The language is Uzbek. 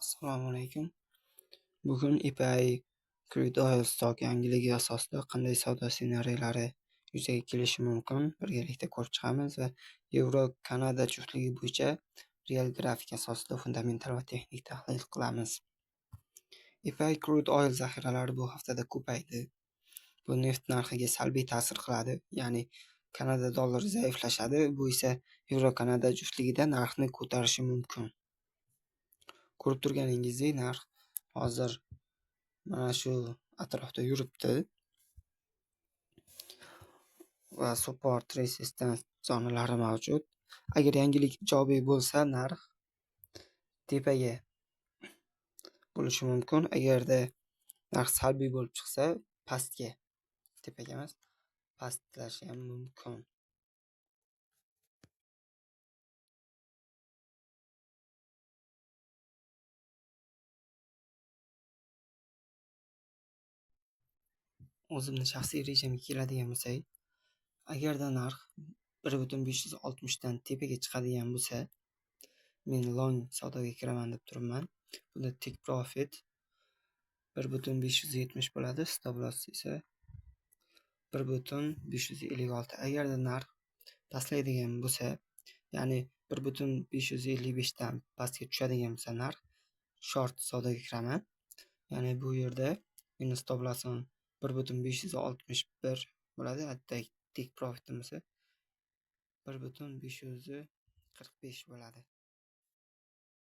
Assalomu alaykum. Bugun API Crude Oil Stock yangiligi asosida qanday savdo ssenariylari yuzaga kelishi mumkin birgalikda ko'rib chiqamiz va Yevro-Kanada juftligi bo'yicha real grafik asosida fundamental va texnik tahlil qilamiz. API Crude Oil zaxiralari bu haftada ko'paydi. Bu neft narxiga salbiy ta'sir qiladi, ya'ni Kanada dollari zaiflashadi, bu esa Yevro-Kanada juftligida narxni ko'tarishi mumkin. Ko'rib turganingizdek, narx hozir mana shu atrofda yuribdi va support, resistance zonalari mavjud. Agar yangilik ijobiy bo'lsa, narx tepaga bo'lishi mumkin. Agarda narx salbiy bo'lib chiqsa, pastga, tepaga emas, pastlashi ham mumkin. O'zimni shaxsiy rejamga keladigan bo'lsak, agarda narx 1.560 dan tepaga chiqadigan bo'lsa, men long savdoga kiraman deb turibman. Bunda take profit 1.570 bo'ladi, stop loss esa 1.556. Agarda narx pastlaydigan bo'lsa, ya'ni 1.555 dan pastga tushadigan bo'lsa narx, short savdoga kiraman. Ya'ni bu yerda meni stop lossim 1.561 bo'ladi, take profitim esa 1.545 bo'ladi.